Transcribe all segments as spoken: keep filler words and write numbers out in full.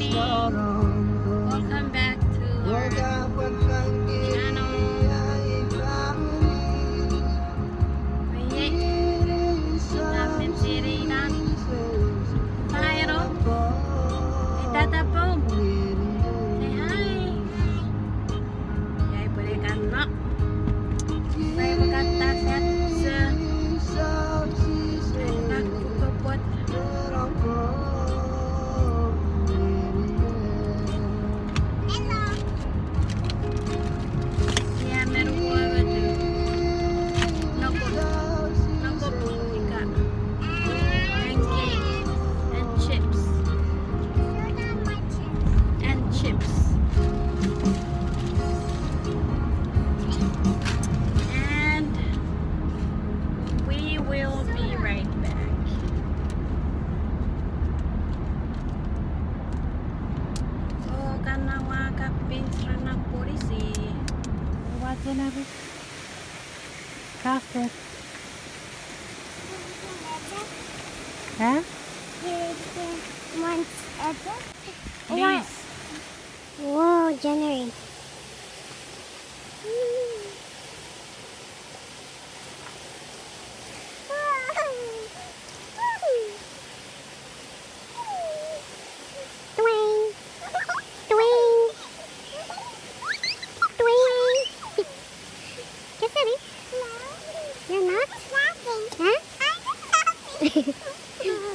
Welcome back to our channel. Iei, ita met seni inan. Faero. Ita tapou. Say hi. Iei pwene kan no. Pwene kan tasat. Pwene kan kukopot. Hello. Sia me nuku awetu. Noko, noko ika. And cake. And chips. And chips. And we will be right back. O, kana wa ka pins rana polisi. Wa tena ri. Kafe. Huh? Please. Whoa, January. Twing. Twing. Twing. Keseri? You're not? Huh?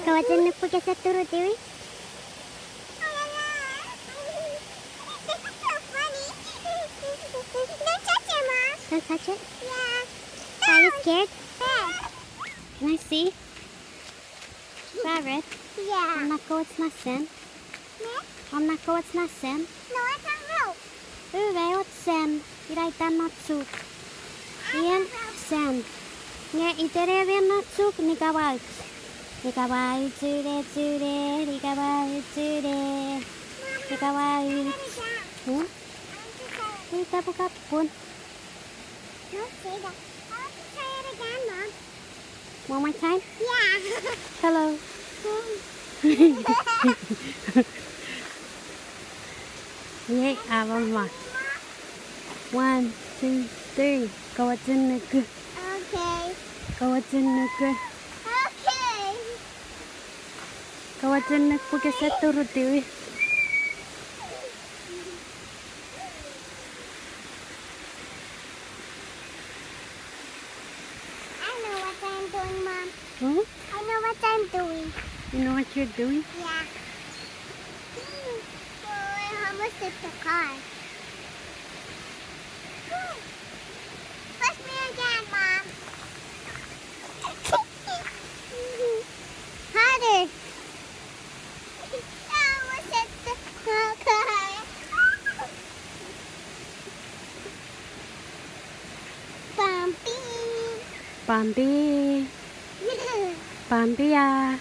Kawachen nuku kese turutiw. This is so funny. Don't touch it, Mom. Don't touch it? Yeah. Are you scared? Yeah. Can I see? Rabbit? Yeah. Om na koch na sen? Ne? Om na koch na sen? No, it's a rope. Uwe och sen, ina ita na chuk. Ien sen. Nge iterewe na chuk nikawach. Nikawach ure ure, nikawach ure. Nikawach. Hmm? Ita pukapun. Don't say that. I want to try it again, Mom. One more time? Yeah. Hello. Yay, I want one. One, two, three. Kawachen nuku. Okay. Kawachen nuku. Okay. Kawachen nuku kese turutiw. I know what I'm doing, Mom. Hmm? I know what I'm doing. You know what you're doing? Yeah. Oh, I almost hit the car. Push me again, Mom. Harder. Pampi. Pampi. Pampi a.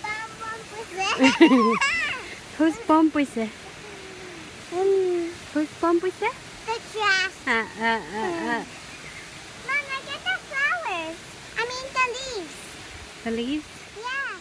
Pam, pam, puse. Who's pom puse? Mm. Who's pom puse? The trash. Ah, ah, ah, ah. Mom, I get the flowers. I mean the leaves. The leaves? Yeah.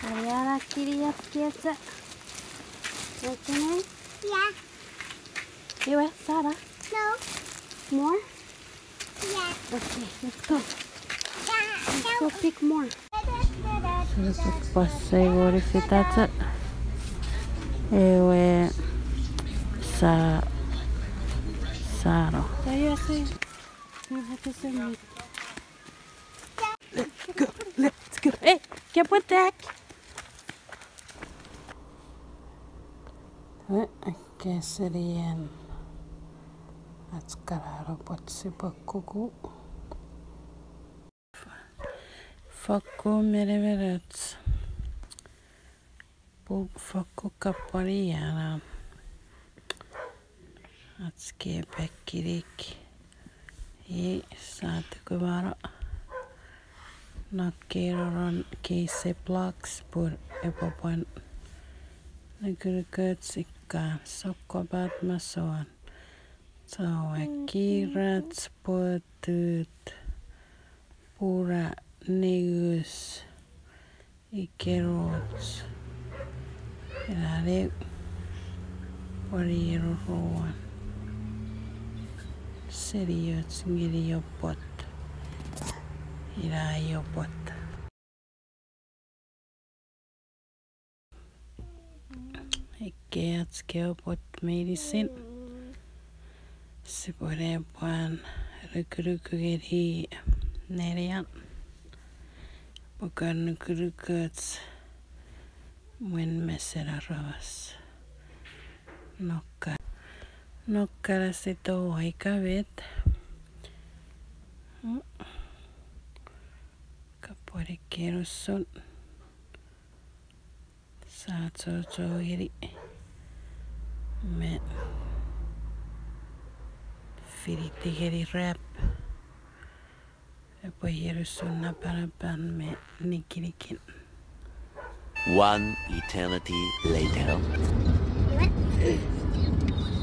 Ariana, kiri ach kecha. Open it. Yeah. Iwe, Sarah. No. More? Yeah. Okay, let's go. Yeah, let's go pick more. Sipwe pwan sei wori fitacha. Ewe sa, sano. Let's go, let's go. Hey, kepwe tak. Eh, keserien ach kanano pwot sipwe kuku. Fokkun menemenoch. Pun fokkun kapwariano. Ach kei pekinik. Ei, sa tukumano. Nokkeroron kei Ziplocs pun epwe pwan nukunukoch ika sokkopat masoan. Sawa kirach pwotut pura news. Ikeroch. Ina ne wari eroruan. Seni och ngeni opot. Ina iopot. Ekkei ach kewe pwot meinisin. Sipwene pwan nukunuku ngeni nenian. Pokon nukunukoch mwen mesen aramas. Nokka, nokka na sito waika met. Kapwani kenusun. Sa chocho ngeni me finiti ngeni rap. Epwe ienusun napanapan me nikinikin. One eternity later. Iwe.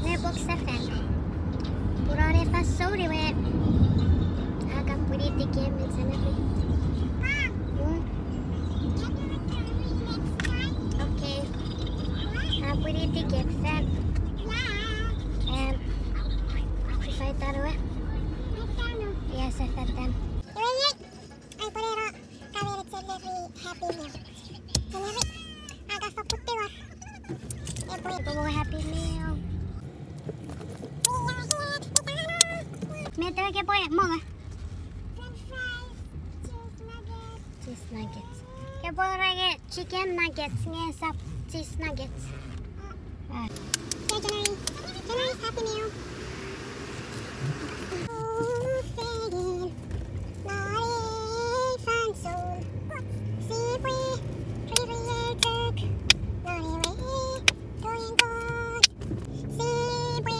Ne pok sefan. Purane fansoun iwe. Aka pwiniti kem mit senefi. Okay. A pwiniti kem fan. Em, sifai tanue. Ia sefan tan. Iwe, iwe. Ai pwene no, kawere cheneri Happy Meal. Cheneri, aka fakkun tiwar. Epwe, epwe mo Happy Meal. Met epwe kepwe mongo? French fries, cheese nuggets. Cheese nuggets. Kepwe renge chicken nuggets nge esap cheese nuggets. Ah. Dear January, January's Happy Meal. Sipwe ririei chok non ewe koen Kot. Sipwe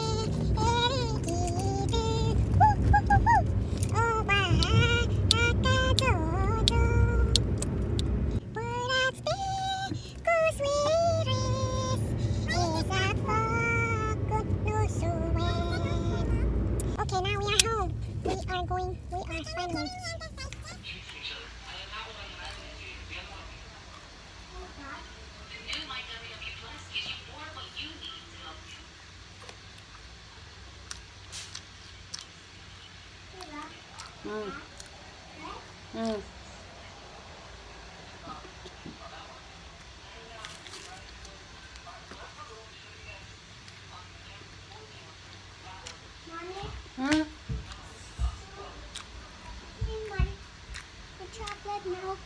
enikitu. Opa, akachocho. Pun ach pekus weires esap fokkun nusuwen. Okay, now we are home. We are going, we are finally. Mm. Mm. Mm. The chocolate milk.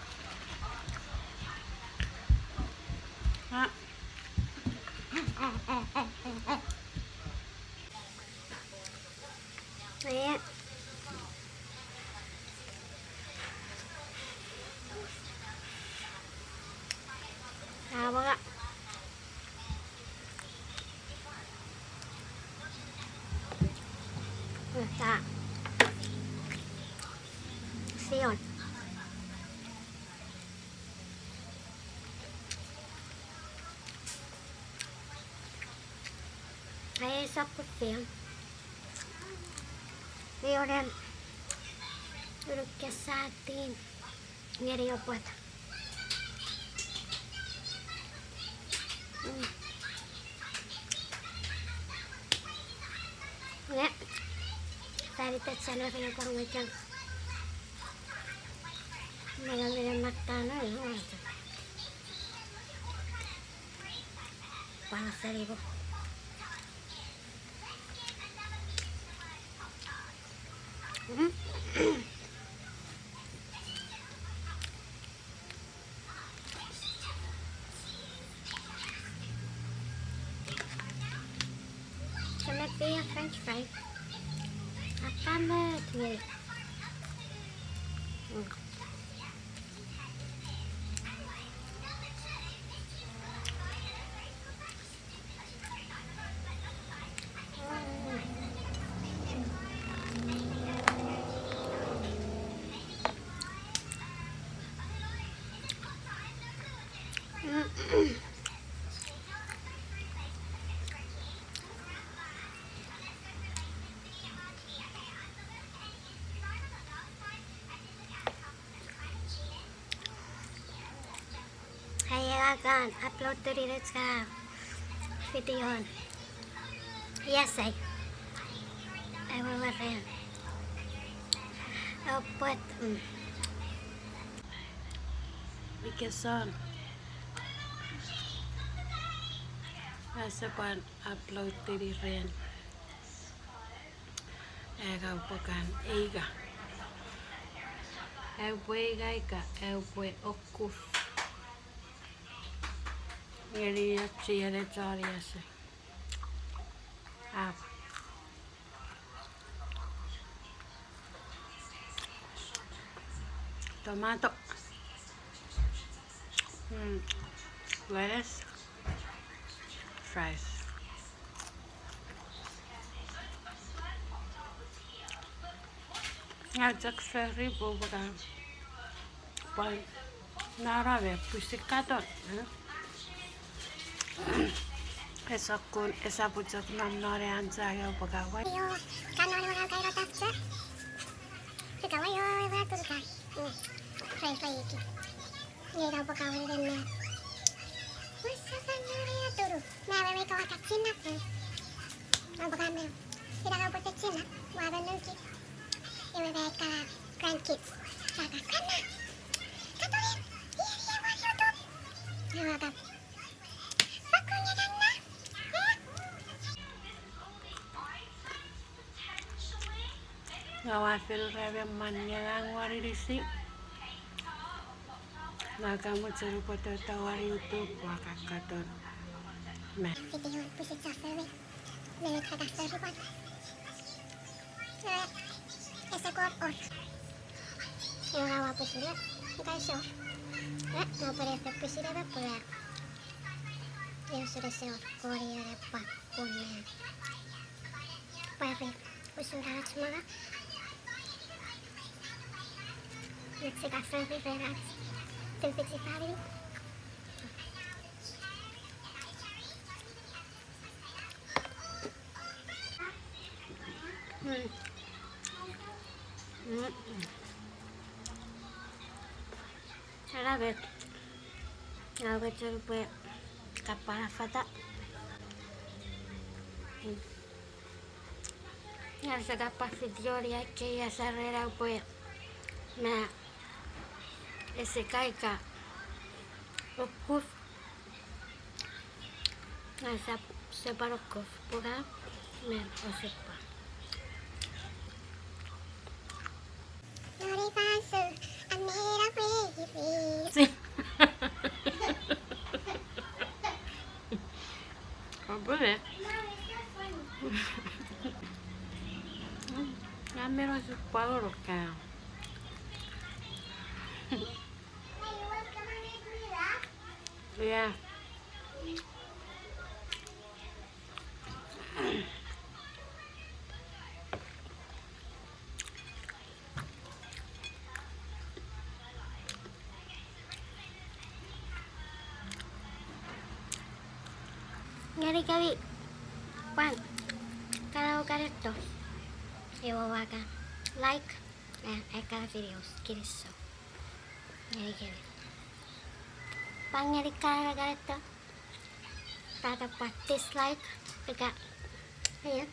Ah. Ia. Awa. Sa. Sion. Ai sokko film. Ioren. Uruk kesatin. Ngeni opwet. Petsa no pene pwan wetan. Mala mene matano no. Pwan salibo. Some of the French fries. Appa mot ngeni. Mm. Ai ewe kan upload-ini rech ka video. Yes, ai. Ai wewe ren. Opwet, mm. Ikeson. Ese pwan upload-ini ren. Eka upwe kan eiga. Upwe eiga ika, upwe okuf. Ngeni ach chiene choni ese. Ap. Tomato. Mm. Lettuce. Fries. Nga chok fori pwe upwe kan pwan nara we pwisin katon, eh? Esap kun, esap chok nom non an sa nge upwe kan wai. Io, kan non ewe kan kairo tafcha. Pika wai io, ewe aturuka. Mm. Fry, fry iki. Nge ina upwe kan wai ren na. Wesa fan nore aturu. Na wewe ika waka chinap. Upwe kan me. Ina upwe te chinap. Wa ben nuki. Ewe me ika grandkids. Saka, "Grandma, katolik, iei, iei, wa YouTube." Ewe ka, "Fakkun nge grandma." Nga ua fil reme man nge ngang ua ninisi. Nga ka mochen upwe tota won YouTube ua ka katon. Me. Video pwisin chaferi. Me ka chaferi pwan. Eh, ese kon wor. Ewe nga ua pwisin, eh, ika ese wor. Eh, nga pwan ese pwisin me pwe. Ese wor kori ere pwan kun me. Pwari, usun ach manga. Netsika fori ren ach tufichi famini. Mm. Mm. Ena met. Nga mochen pwe kapwan affata. Nga ese kapwan video ni ai kei asarena pwe ma ese kaika okuf. Nga sap sepa okuf pwe ka me osepa. Nori fansoun, a made a way, please. Obule. Nga mero su pwalo roka. Yeah. Ngenikemi pwan kana kaneto. Ewe waka like, eh, ekana videos kinisou. Ngenikemi pwan ngeni kana kaneto. Pata pwan dislike, pika, eh.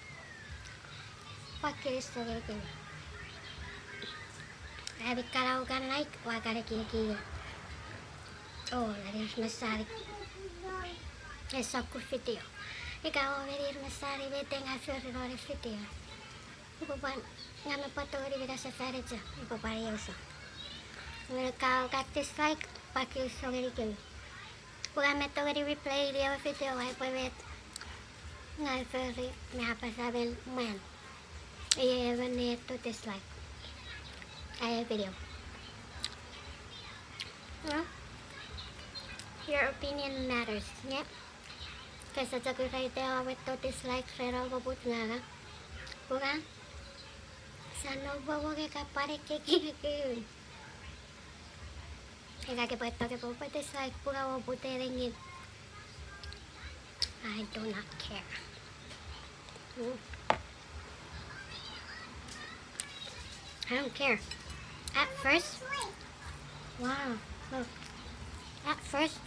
Ua kinisou ngenikemi. Ami kana ua kan like, ua kan ekieki. O, ngenir me sani. Ei sokkun video. Ika oua ngenir me sani met ngang fori non ei video. Upwe pwan, ngang mi pwan tongeni mina sefan echo, upwe pwan iei usun. Nge ika oua kan dislike, ua kinisou ngenikemi. Pwe ngang mi tongeni replay-ini ewe video, ai pwe met ngang fori me apasa men mwan. Iei emon ne to dislike ai video. Well, your opinion matters, nge? Kese chok iraiti ewe to dislike ren om oput nganga. Pwe ngang, sa no pwe wonge ka pwan ekieki. Ika ke pwe to ke pwe dislike pwe ngang oput nengin. I do not care. Mm. I don't care. At first, wow. At first,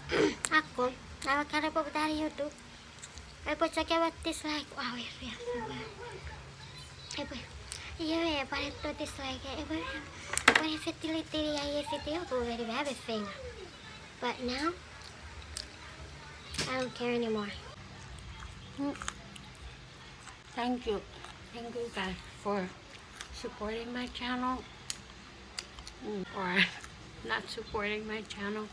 akkom, aua kan poputa ne YouTube. Epwe chok ewe dislike, wow, epwe, epwe, epwe, iwe, epwe to dislike, epwe, epwe fetilitili ai video, epwe very bad, epwe fenga. But now, I don't care anymore. Mm. Thank you. Thank you guys for supporting my channel. Mm, or not supporting my channel.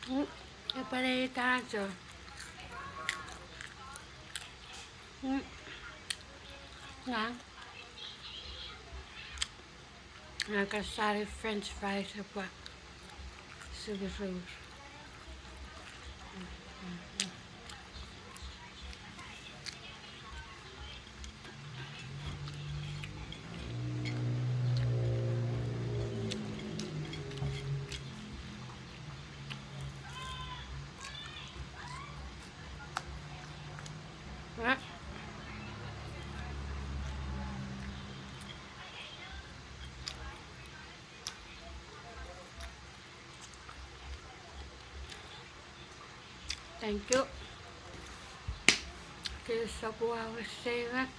Mm, epwe ne ikacho. Mm. Ngang. Ngang ka sani French fries epwe sukusukur. Thank you. Kinisou pwe oua wesen.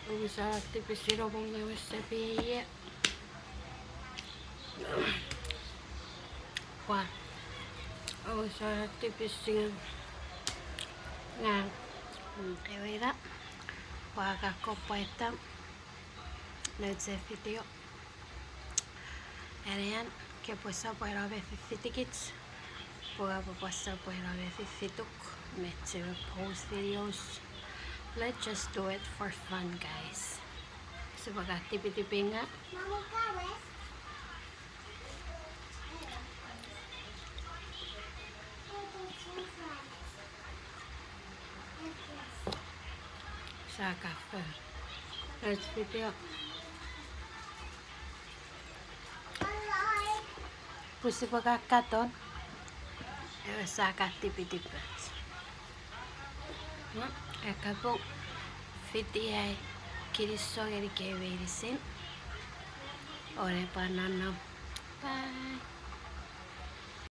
Omusano tipisin om nge wesen pwe ie. Pwan omusano tipisin ngang. Mm, ewe ina. Pwe ka kopwe pwata nouch ei video. Anean, kopwe sopweno me fifitikich, pwe kopwe sopweno me fifituk, me chuen post videos. Let's just do it for fun, guys. Sipwe ka tipitipinga. Sa ka fo. Let's video. Pwe sipwe ka katon. Ewe sa ka tipitipach. Mm, e kapong fiti ai kinisou ngenikemi meinisin. Ore pwan nonnom. Bye.